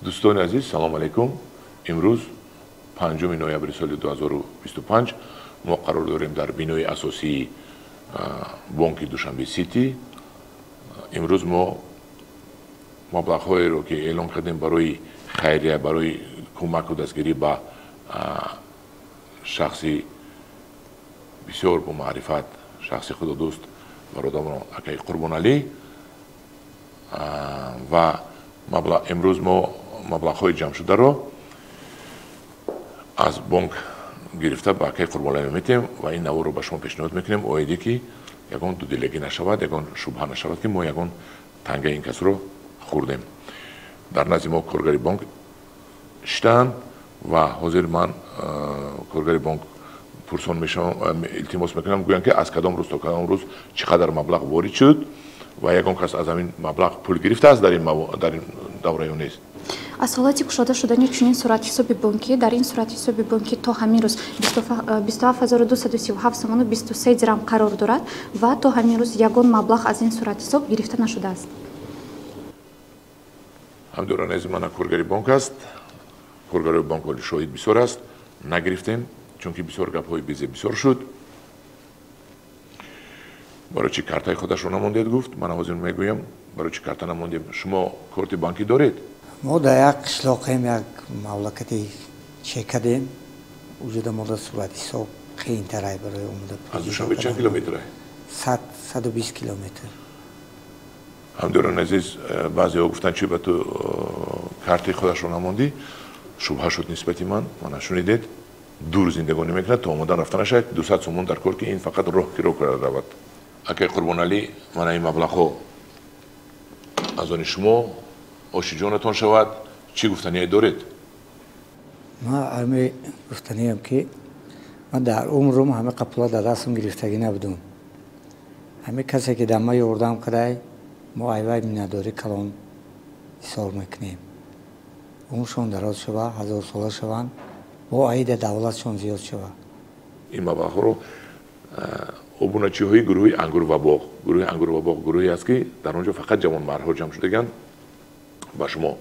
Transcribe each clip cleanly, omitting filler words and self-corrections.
Дӯстони азиз, салом алейкум. Имрӯз 5 ноябри соли 2025 мо қарор дорем дар бинои асосии бонки Душанбе Сити. Имрӯз мо маблағҳоеро, ки эълон кардем барои хайрия, барои кӯмаку дастгирӣ ба шахси бисёр бомаърифат, шахси худодӯст, бародарон акаи Қурбоналӣ, ва имрӯз мо маблағҳои ҷамъшударо аз бонк гирифта ба акаи Қурбоналӣ метиҳем ва ин наворро ба шумо пешниҳод мекунем, оиде ки ягон дудилагӣ нашавад, ягон шубҳа нашавад, ки мо ягон тангаи ин касро хӯрдем. Дар назди мо коргари бонк шиштаанд ва ҳозир ман коргари бонк пурсон мешавам, илтимос мекунам, гӯянд, ки аз кадом рӯз то кадом рӯз чӣ қадар маблағ ворид шуд ва ягон кас аз ҳамин маблағ пул гирифтааст дар ин давра ё нест. Аз ҳолати кушода шудани чунин суратҳисоби бонкӣ, дар ин суратҳисоби бонкӣ то ҳамин рӯз 27237 сомону 23 дирам қарор дорад ва то ҳамин рӯз ягон маблағ аз ин суратҳисоб гирифта нашудааст. Ҳамдӯрон азиз, мана коргари бонк аст. Коргарои бонк ҳоли шоҳид бисёр аст. Нагирифтем, чунки бисёр гапҳои безеб бисёр шуд. Барои чӣ картаи худашро намондед, гуфт. Ман ҳозир мегӯям, барои чӣ карта намондем. Шумо корти бонкӣ доред? Мо дар як қишлоқем, як мамлакати чекадем. Уҷода мода суратҳисоб қиинтарай барои омода. Аз Душанбе чанд километр? 120 километр. Ҳамдӯрон азиз, баъзеҳо гуфтанд, чи ба ту карти худашро намондӣ? Шубҳа шуд нисбати ман. Мана шунидед, дур зиндагонӣ мекунад, то омодан рафтанашад 200 сомон дар кор, ки ин фақат роҳ киро карда равад. Акаи Қурбоналӣ, мана ин маблағҳо аз они шумо, оши ҷонатон шавад. Чӣ гуфтание доред? Ман ҳаме гуфтаниям, ки ман дар умрум ҳама қапула дар дастам гирифтагӣ набудум. Ҳаме касе, ки дар ма ёрдам кардай, мо айвай миннатдорӣ калон изҳор мекунем. Умршон дароз шава, ҳазорсола шаванд, бо аида давлатшон зиёд шава. Ин маблағҳоро обуначиҳои гурӯҳи Ангур ва боғ, гурӯҳи Ангур ва боғ гурӯҳе аст, ки дар он ҷо фақат ҷавонмардҳо ҷамъ шудаганд, ба шумо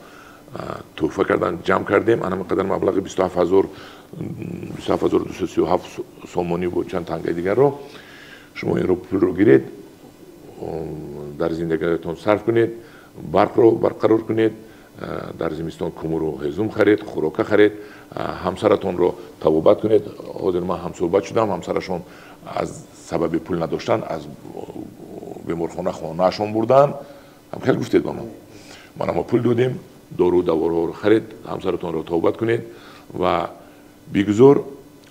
тӯҳфа кардан, ҷамъ кардем. Ана қадар маблағи 27237 сомонӣ бо чанд тангаи дигарро шумо инро пулро гиред, дар зиндагиатон сарф кунед, барқро барқарор кунед, дар зимистон кумуру ҳезум харед, хӯрока харед, ҳамсаратонро табобат кунед. Ҳозир ман ҳамсӯҳбат шудам, ҳамсарашон аз сабаби пул надоштан аз беморхона хонаашон бурдан. Ҳам хеле гуфтед ба ман. Мана мо пул додем, дору давоҳоро харед, ҳамсаратонро табобат кунед ва бигузор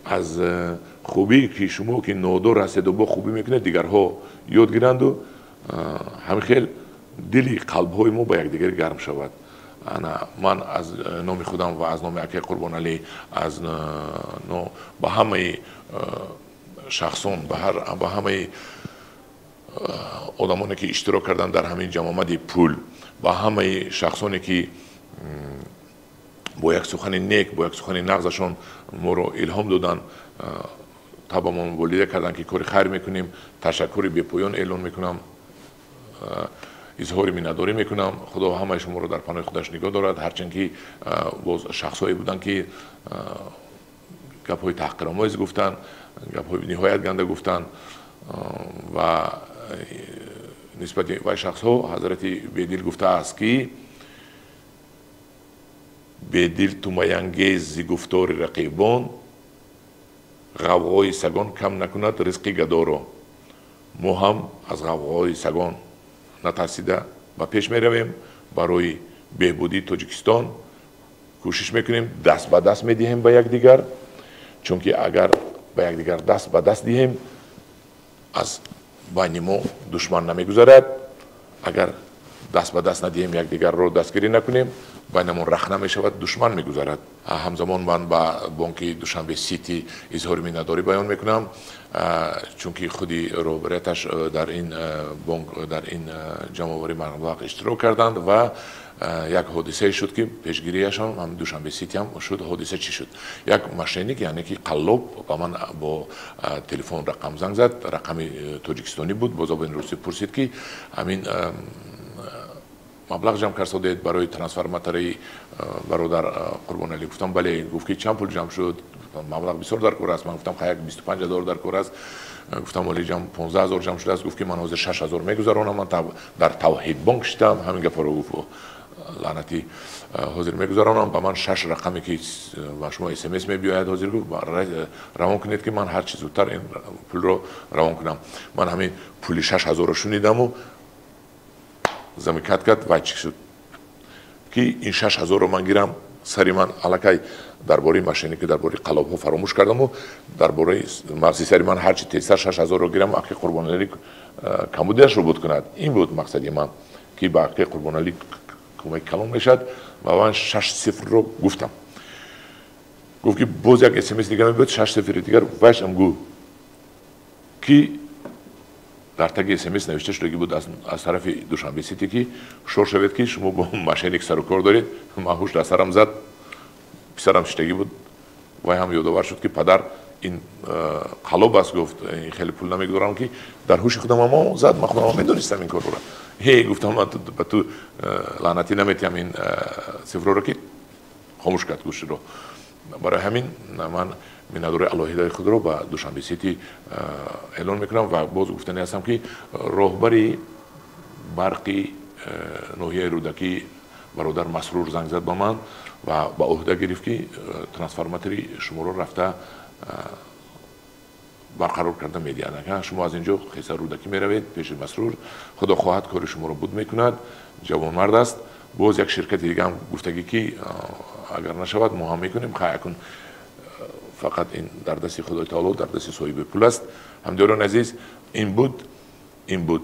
аз хубӣ, ки шумо ки нодор ҳастеду бо хубӣ мекунед, дигарҳо ёд гиранду ҳамин хел дили қалбҳои мо ба якдигар гарм шавад. Ана ман аз номи худам ва аз номи акаи Қурбоналӣ, аз ба ҳамаи шахсон, ба ҳамаи одамоне, ки иштирок карданд дар ҳамин ҷамъомади пул, ба ҳамаи шахсоне, ки бо як сухани нек, бо як сухани нағзашон моро илҳом доданд, табамон волида карданд, ки кори хайр мекунем, ташаккури бепоён эълон мекунам, изҳори миннатдорӣ мекунам. Худо ҳамаи шуморо дар паноҳи худаш нигоҳ дорад. Ҳарчанд ки боз шахсҳое буданд, ки гапҳои таҳқиромез гуфтанд, гапҳои ниҳоят ганда гуфтанд, ва нисбати вай шахсҳо ҳазрати Бедил гуфтааст, ки бедил тумаянгези гуфтори рақибон, ғавғои сагон кам накунад ризқи гадоро. Мо ҳам аз ғавғои сагон натарсида ба пеш меравем, барои беҳбудии Тоҷикистон кӯшиш мекунем, даст ба даст медиҳем ба якдигар, чунки агар ба якдигар даст ба даст диҳем, аз байни мо душман намегузарад. Агар даст ба даст надиҳем, якдигарро дастгирӣ накунем, байнамон рахна мешавад, душман мегузарад. Ҳамзамон ман ба бонки Душанбе Сити изҳори миннатдорӣ баён мекунам, чунки худи роҳбарияташ дар ин бонк, дар ин ҷамъоварии маблағ иштирок карданд ва як ҳодисае шуд, ки пешгирияшон ҳам Душанбе Сити ҳам шуд. Ҳодиса чӣ шуд? Як мошенник, яъне ки қаллоб, ба ман бо телефон рақам занг зад, рақами тоҷикистонӣ буд, бо забони русӣ пурсид, ки ҳамин Маблағ ҷамъ кард барои трансформатори бародар Қурбоналӣ. Гуфтам бале. Гуфт ки чанд пул ҷамъ шуд? Маблағ бисёр дар кор аст. Ман гуфтам хай 25 000 дар кор аст. Гуфтам оли ҷамъ 15 000 ҷамъ шудааст. Гуфт ки ман ҳозир 6 000 мегузаронам, ман дар Тавҳид бонк шидам. Ҳамин гапҳоро гуфт лаънатӣ. Ҳозир мегузаронам, ба ман 6 рақаме ки ба шумо СМС мебиёяд ҳозир гуфт равон кунед ки ман ҳарчи зудтар ин пулро равон кунам. Ман ҳамин пули 6 000-ро шунидаму замикат кард вай чӣ шуд ки ин 6 000-ро ман гирам сари ман аллакай дар бораи мошенники, дар бораи қаллобҳо фаромӯш кардаму дар бораи мағзи сари ман ҳарчи тезтар 6 000-ро гирам, ақи Қурбоналӣ камбудиашро буд кунад. Ин буд мақсади ман ки ба ақи Қурбоналӣ кӯмаки калон мешавад ва ман 6 сифрро гуфтам. Гуфт ки боз як СМС дигар мебиёд, 6 сифри дигар, вайшам гӯ ки дар таги СМС навишта шудагӣ буд аз тарафи Душанбе Сити ки ҳушёр шавед ки шумо бо мошенник сару кор доред. Ман ҳуш дар сарам зад, писарам шиштагӣ буд, вай ҳам ёдовар шуд ки падар ин қаллоб аст. Гуфт ин хеле пул намегузорам ки дар ҳуши худам ҳамо зад, ман худам медонистам ин корро. Ҳе гуфтам ман ба ту лаънатӣ наметиҳам ин цифрро ки хомӯш кард гӯширо. Барои ҳамин ман миннатдории алоҳидаи худро ба Душанбе Сити эълон мекунам ва боз гуфтанӣ ҳастам ки роҳбари барқи ноҳияи Рӯдакӣ бародар Масрур занг зад ба ман ва ба ӯҳда гирифт ки трансформатори шуморо рафта барқарор карда медиҳад. Шумо аз инҷо хеса Рӯдакӣ меравед пеши Масрур, худо хоҳад кори шуморо буд мекунад, ҷавонмард аст. Боз як ширкати дига ҳам гуфтагӣ ки агар нашавад мо ҳам мекунем. Хай акун фақат ин дар дасти Худои таоло, дар дасти соҳиби пул аст. Ҳамдиёрони азиз, ин буд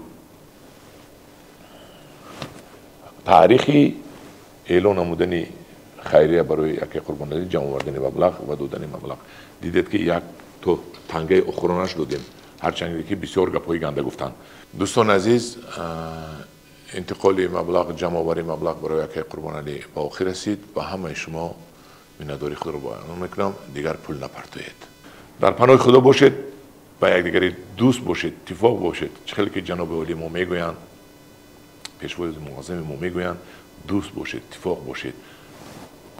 таърихи эълон намудани хайрия барои акаи Қурбоналӣ, ҷамъ овардани маблағ ва додани маблағ. Дидед ки як то тангаи охиронаш додем, ҳарчанд ки бисёр гапҳои ганда гуфтанд. Дӯстони азиз, интиқоли маблағ, ҷамъоварии маблағ барои акаи Қурбоналӣ ба охир расид. Ба ҳамаи шумо миннатдории худро баён мекунам. Дигар пул напартоед, дар паноҳи Худо бошед, ба якдигари дӯст бошед, иттифоқ бошед. Чӣ хеле ки ҷаноби олии мо мегӯянд, пешвои муаззами мо мегӯянд, дӯст бошед, иттифоқ бошед,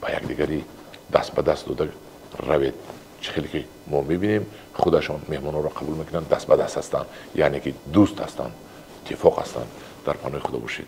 ба якдигари даст ба даст дода равед. Чӣ хеле ки мо мебинем, худашон меҳмонҳоро қабул мекунанд, даст ба даст ҳастанд, яъне ки дӯст ҳастанд, иттифоқ ҳастанд. Дар паноҳи Худо бошед.